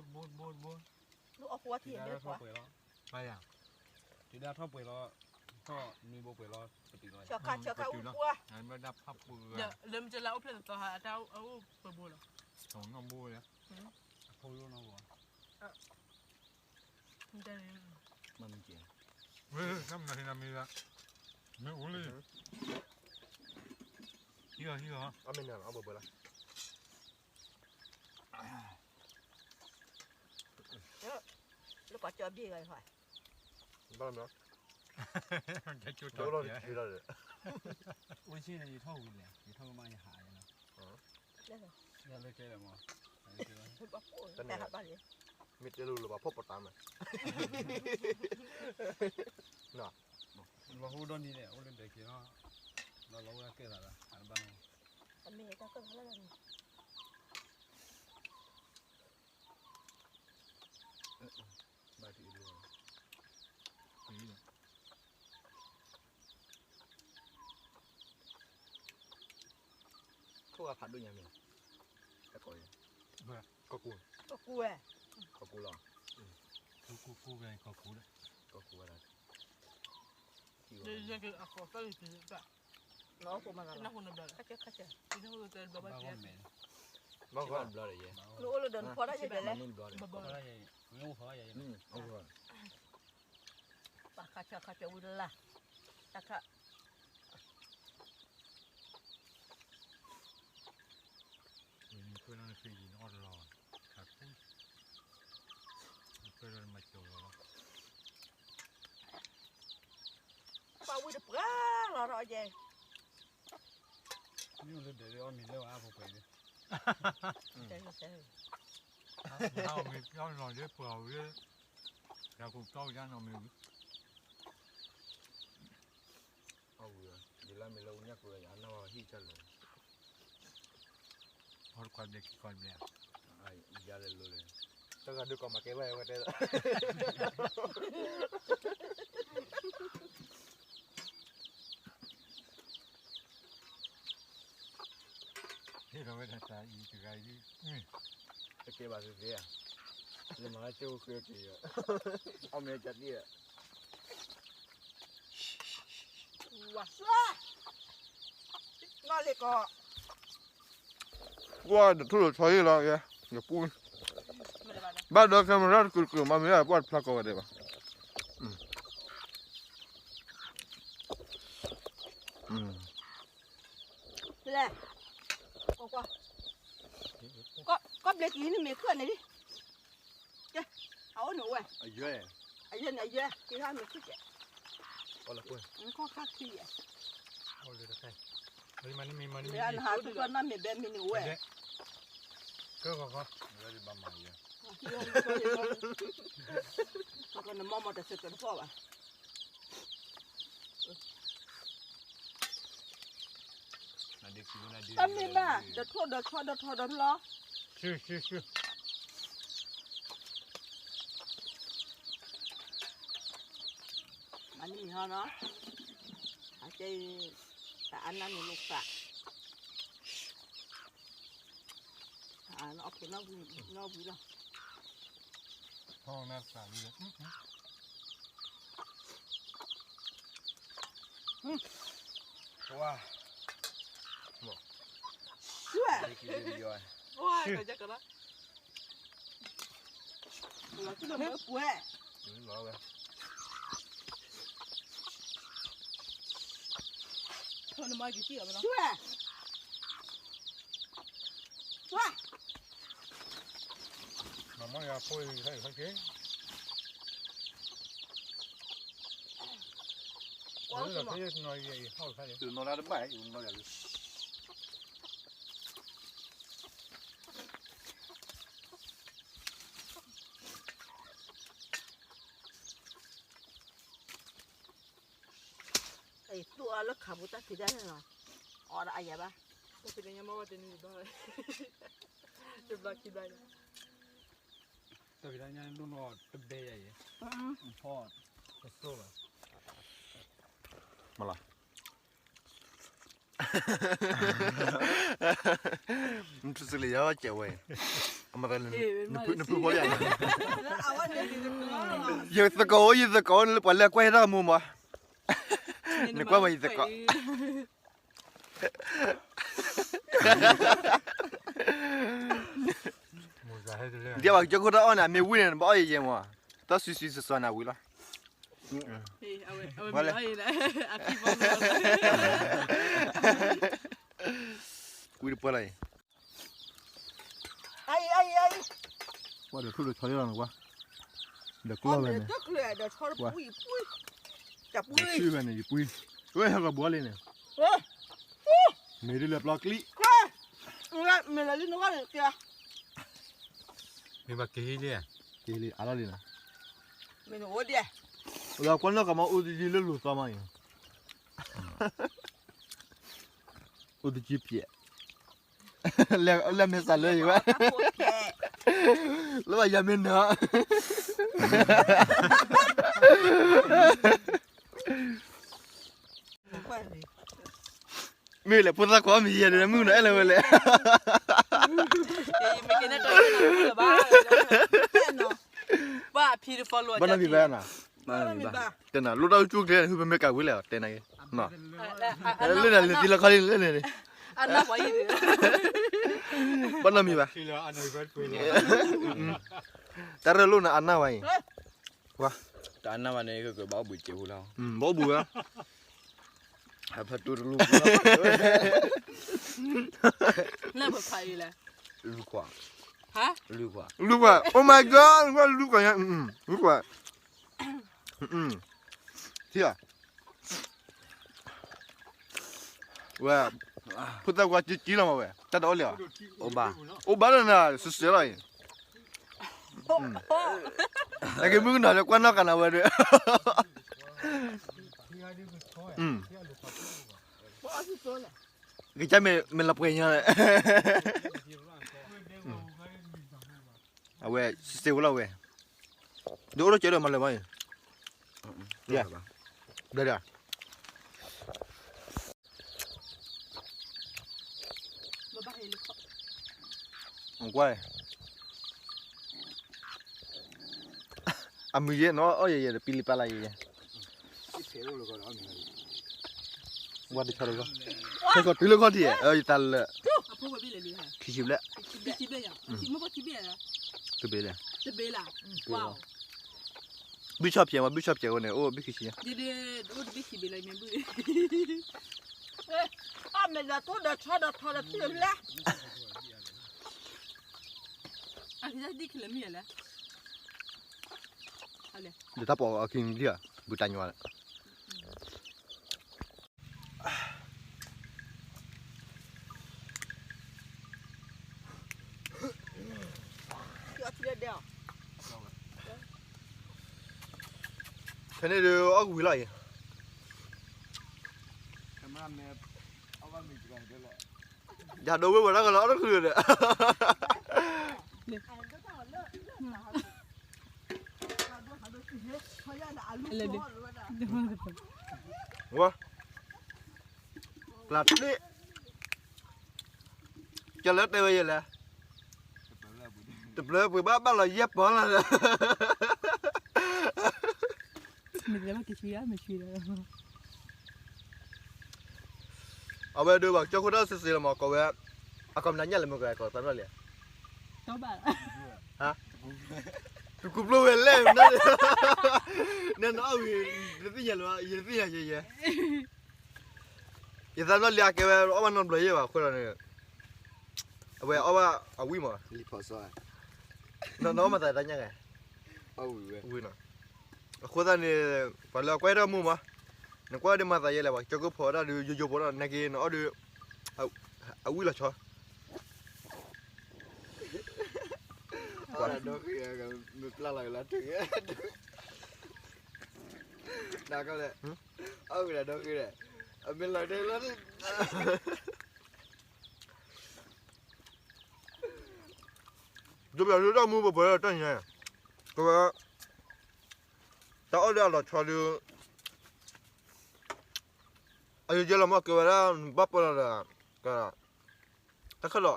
ထီၣ်ပှဲၤလီၤ, ထီၣ်နွံဘိပှဲၤလီၤ, ပတုၤလီၤ, ဆၢခါဆၢခါအူပှၤ, လၢမ့ၢ်လၢအအိၣ်ဖျဲၣ်သီသီဟး တၢ်အိၣ်ပှဲၤဘိလီၤ, နီၢ်ဘိလီၤ, အဖိလီၤနီၢ်ဘိ မ့ၢ်ကဲ, မ့ၢ်အိၣ်လံ, ဟံၣ်အီၤ ဟံၣ်အီၤ, အမ့ၢ်န့ၣ်လီၤ အဘၣ်ဘၣ်လီၤ, လၢပှၤကၠီဘ့ၣ်ဂၤအံၤ, ဘၣ်လီၤမ့ၢ်, တၢ်ကၠီထီၣ်က့ၤလီၤ, အိၣ်ဆ့ၣ်န့ၣ် ယထီၣ်ဝံၤလဲၣ်, ယထီၣ်ကမၣ်ယဟးလီၤ, လၢကဲလၢမ့ၢ်, တၢ်န့ၣ်, မ့ၢ်တဲလိၤလိၤဘၣ်ဖှီၣ်ပတၢ်မး, လီၤဟိဒီနံၤန့ၣ် အိၣ်လၢဒဲးက့ၤလီၤ, လီၤလီၤဝဲကဲသးလီၤ အတဘၣ်နီၤ, အမ့ၢ်တၢ်ကဲသးလီၤ, ဘၣ်တအံၤလီၤ, ခိၣ်ဂၤဖးဒိၣ်ညါမ့ၢ်, တၢ်ကိး, ကီၢ်ကူ, ကီၢ်ကူဝဲ, ကီၢ်ကူလီၤ, ကူကူကူဝဲ ကီၢ်ကူလီၤ, ကီၢ်ကူဝဲဒၣ်, အကိးသၢလံ, နအိၣ်ဖိမၤသးလီၤ, ခါဆၢခါဆၢ, ဘၣ်ဘၣ်ဘျီဒီးယဲ, နအိၣ်လၢဒီးနဖီတၢ်ယဲဘဲလဲၣ်, ဘၣ်ဘၣ်, ပှၤခါဆၢခါဆၢဝံၤလၢ်, တၢ်ခါ နဖၢလီၤနဖံးယံၤနအီၣ်တလီၤ, ခးခူ, နဖၢလီၤနမၤကၠီၤလီၤလီၤ, ပှၤဝံတပှၢ်လီၤထီၣ်ယဲ, မ့ၢ်လၢဒဲးအီၣ်မ့ၤလၢအါဖိပှဲၤန့ၣ်, နအီၣ်မ့ၤပျီနီၤဒ်ပှၤဝံ, ယၤခိၣ်တီဝံဒၣ်နီၤမ့ၢ်ဝံ အဝံၤ, ယလၢမ့ၢ်လၢညၣ်ကျိၤယၤနီၢ်ဟံၣ်တၢ်လၢာ်, အီၣ်တခွါဘျဲၣ်ခံခွါဘျဲၣ်, ယၤလဲၤလိၤလဲၣ်, တဂၤဒုးကီးမၤကဲဘၣ်ဝဲတဲလီၤ, ဟ့ၣ်လီၤဝဲဒၣ်တၢ်အံၤတဂၤအံၤ, တကဲဘၣ်သ့ၣ်သ့ၣ်ဧါ, လၢမၤလၢကၠိဃဲက့ၤ, အီၣ်မ့ၤကသံၣ်ဧါ ဝါ, နလ့ကီး, ကွၢ်တထူၣ်လီၤဆီဟ့ၣ်လီၤ, ယပူ, ဘၣ်ဒီး camera တကုာ်တကုာ်မးမ့ၢ် ကွၢ်တဖျါကီးဝဲဒၣ်ဘၣ်, လဲၣ်, ကွၢ်ကွၢ်, ကီၢ်ဘျဲးကံၤန့ၣ်မ့ၢ်ခုၣ်န့ၣ်လံ, ကဲ, အအိၣ်န့ၣ်ဝဲ, အယဲၢ်န့ၣ် အယဲၢ် က့ၤဟါမ့ၢ်ခုၣ်ကဲ, ခီၣ်ခါခံယဲၢ်, နဟးဒုးကီၢ်နီၢ်မ့ၢ်ဘဲမ့ၢ်န့ၣ်ဝဲ, ကဲ, နမီၢ်မီၢ်တစဲးကတဖီၣ်ဘၣ် တၢ်မ့ၢ်ဘၣ် ဒီးထိၣ်ဒီးဆီဒီးထီဒီးဖျီ, မၤန့ၢ်မံၤဟီနီၤ, အကဲအံၤ, တၢ်အါနါန့ၣ်လိာ်သး, အဖုးနီၣ်ဝံၤလီၤ, ဝါ, ဝါ, ဆွဲ, ဆွဲ, မၤမီၢ်ယၤဖိအံၤ, ဝါ, နီၢ်တဘၣ်, နီၢ်ယၤလံ သူၣ်အီၤလၢခးပူၤတၢ်ဖံးတၢ်ညၣ်လီၤ, အီၣ်ဒီးအယၤဘၣ်, တၢ်ဖံးတၢ်ညၣ်မ့ၢ်ဝဲတနံၤဘၣ်, တဘျီခံဘျီ, တၢ်ဖံးတၢ်ညၣ်ဒိၣ်နီၢ်တဘဲယၤအံၤ, ထီၣ်, ကစိၢ်ဘၣ်, မလီၤ နထူစလံယါဘၣ်ကဲဝဲ, အမတၤလဲၣ်, နဖုဖီလံ, ယသကိးအိၣ် ယသကိးအိၣ်န့ၣ်လၢပှၤလၢအကွၢ်ဟဲတၢ်ကမိၢ်မး, နကွၢ်မးယသကိး, ဒ်ဘၣ်ကစၢၢ်ခိၣ်တၢ်အီၣ်န့ၣ် အမ့ၢ်ဝံၣ်န့ၣ် နဘၣ်အီၣ်ယဲယဲမး, တၢ်စုစုစစီနၤဝံၤလီၤ, ဝံၤတပှဲၤလီၤအံၤ, ကွၢ်ဒီးထိၣ်ဒီးဆီလီၤနကွၢ်, ဒီးကျီၢ်ဝဲန့ၣ်, ဒီးဆီတပှံၤ, တပှံၤဝဲန့ၣ် ယပှံၤ, ဝဲဟဲကဘီလံန့ၣ်, မ့ၢ်ဒ်လဲၣ်ပျီကျံ, မ့ၢ်လီၤလံနဂီၢ်န့ၣ်ကဲ, မ့ၢ်ဘၣ်ကဟံးလံ, ကဟံးလံအါလီၤလံနီၤ, မ့ၢ်နအိၣ်ဒံး, လၢကွၢ်နီၢ်ကမၤအိၣ်တယံၤလၢလူၤသီမးအံၤ, အိၣ်တယံၤပျဲၢ် လၢမဲာ်ဆှးလၢယဝဲ, လၢဘၣ်ယၤမ့ၢ်နၢၤ, မ့ၢ်လဲၣ် ဖိသၣ်ခွါမံၤယဲၢ်ဒီးမုၢ်နီၤအဲၣ်လၢဝဲလဲၣ်, ဘၣ်နီတမံၤဘၣ်, တဲနၤ လိၣ်တၢ်အူကၠူၣ်ကျဲ ဟုပမ့ၢ်ကးဝံၤလဲၣ် တဲနၤက့ၤ, လၢနၤလံၤသံလီခီလံ လၢနၤန့ၣ်, ဘၣ်နီတမံၤဘၣ်, တၢ်ရၢၢ်လိၣ်နၤအနၢ်ဝဲအံၤ, တၢ်အနၢ်ဝဲန့ၣ် ကဘၣ်အိၣ်ဘှံးစဲးဖိလီၤ, ဘၣ်အိၣ်ဘှံးဝဲ, ဖးတူတလူၢ်, လွံၢ်ခွး, လွံၢ်ခွး, လွံၢ်ခွး, Oh my god လွံၢ်ခွး, လွံၢ်ခွး, ထံၣ်ဧါ, ဝဲ, ဖိသၣ်ခွါကၠံကၠံလီၤမးဝဲ တၢ်တအီၣ်လံဧါ, အိၣ်ဘၣ်လၢနၤ စဲးစဲးလီၤအံၤ, နက့ၤမုၢ်ကနီၤလၢကွၢ်နီၣ်ကနၤဝဲဒီး, ကစၢ်မ့ၢ်လီၤပှဲၤညါ, အဝဲ စဲးဖိလီၤဝဲ, ဒ်အိၣ်ဒီးကဲဒီးမၤလၢၤမးအံၤ, ဘျဲၣ်ဒၣ် ကွၢ်, အမုၢ်ယဲၢ်နီၤ အီၣ်ယဲၢ်ယဲၢ်ဒီး ပံလံပာ်လၢယဲၢ်ယဲၢ်, ဝဲတဆီတဂီၢ်, ခဲကီးတုၤလၢခီၣ်ထံး, ယသးလၢ, ခံဆံဘျဲၣ်, တဘ့ၣ်လၢ, ဘုၣ်ဆီၣ်ဖျဲးမး ဘုၣ်ဆီၣ်ဖျဲးအိၣ်န့ၣ် အိၣ်ဘုၣ်ခံဆံ, အမ့ၢ်ဒီးထိၣ်ဒီးဆီဒီးထီဒီးထံၣ်ဘျဲၣ်, ဒ်တၢ်ပိာ်အခံဒံဧါ, ဘူးတၢ်ညီလၢ ဖဲန့ၣ်ဒုးအီၣ်ကဝံၤလီၤအံၤ, ယဒိဝ့ၢ်ဝဲတၢ်ကလီအီၣ်တချုးဒီး, ဝဲ, ကျးတ့, ကလၢတဲဝဲယဲလဲၣ်, တပျၢၤပှ့ၤဘၣ်ဘၣ်လီၤယဲၢ်ပီၤလီၤ, မ့ၢ်တလဲၤဘၣ်က့ၤဆူယၤ မ့ၢ်ဆူယၤ အဝဲဒုးဘၣ်ကၠီခိၣ်တၢ်စ့စ့လီၤမး ကိးဝဲ, အကိးမနုၤညါလဲၣ် မ့ၢ်ကိးသးနီၣ်လံ, တကူပျိဝဲလဲၣ်, နနအီၣ်ဝံၤ, တသ့ၣ်ညါလၢၤဘၣ် ယတသ့ၣ်ညါယဲယဲ, ယသးနီၣ်လံ အကဲဝဲအီၣ်ဘၣ်နီတဘျီယဲၢ်ဘၣ်အဃိဒီးန့ၣ်, အဝဲအီၣ်ဘၣ်အဝံၣ်မး, နနအီၣ်မၤသးတၢ်ညါဂ့ၤ, ဝံၣ်နီၤ, အဃိသတးန့ၣ်, ပှၤလၢအကွၢ်တၢ်မူမး, နကွၢ်ဒုးမၤသးယဲလဲၣ် ပှၤကၠီခိၣ်ဖီတၢ်ဒုးယိယိဖိဒီး နက့ၤနအီၣ်ဒုး, အဝံၣ်လီၤဆီ အီၣ်ဒီးဃ့, မ့ၢ်ပျၢ်လီၤကလီၤတဂ့ၤ, နကလဲၣ်, အီၣ်ဝံၤဒီးဃ့ဒီး, အမ့ၢ်လီၤတဲလီၤ, ဒိပျၢ်ဒုးတၢ်မူပှဲၤပှဲၤလီၤတၢ်ညါ, ကဝဲ, တၢ်အီၣ်ဒုးအလီၤဆီဒုး, အယိယဲလီၤမး ကဲဝဲဒၣ် ဘၣ်ပၢလီၤဒီး, တၢ်ခၢၣ်လီၤ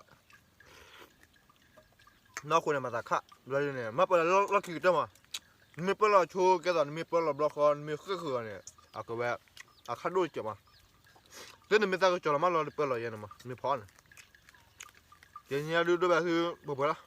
နီၢ်ဃိန့ၣ် မၤသးခၣ်, ဘျီဒုန့ၣ် မ့ၢ်ပၢလီၤလီၢ်ခံကတၢၢ်မး, နမ့ၢ်ပၢလီၤဆိကဲသိး နမ့ၢ်ပၢလီၤဘျီဃီ နမ့ၢ်ဃ့ၢ်ဃုာ်အီၤန့ၣ်, အကဝဲ, အခၣ်ဒိၣ်တစဲးမး, လၢနမ့ၢ်သးကစီၤလီၤမးလီၤ နပၢလီၤယဲန့ၣ်မး နမ့ၢ်ဖီအီၤန့ၣ်, ယညါဒုးဒိဘၣ်ဟု ပှဲၤပှဲၤလီၤ,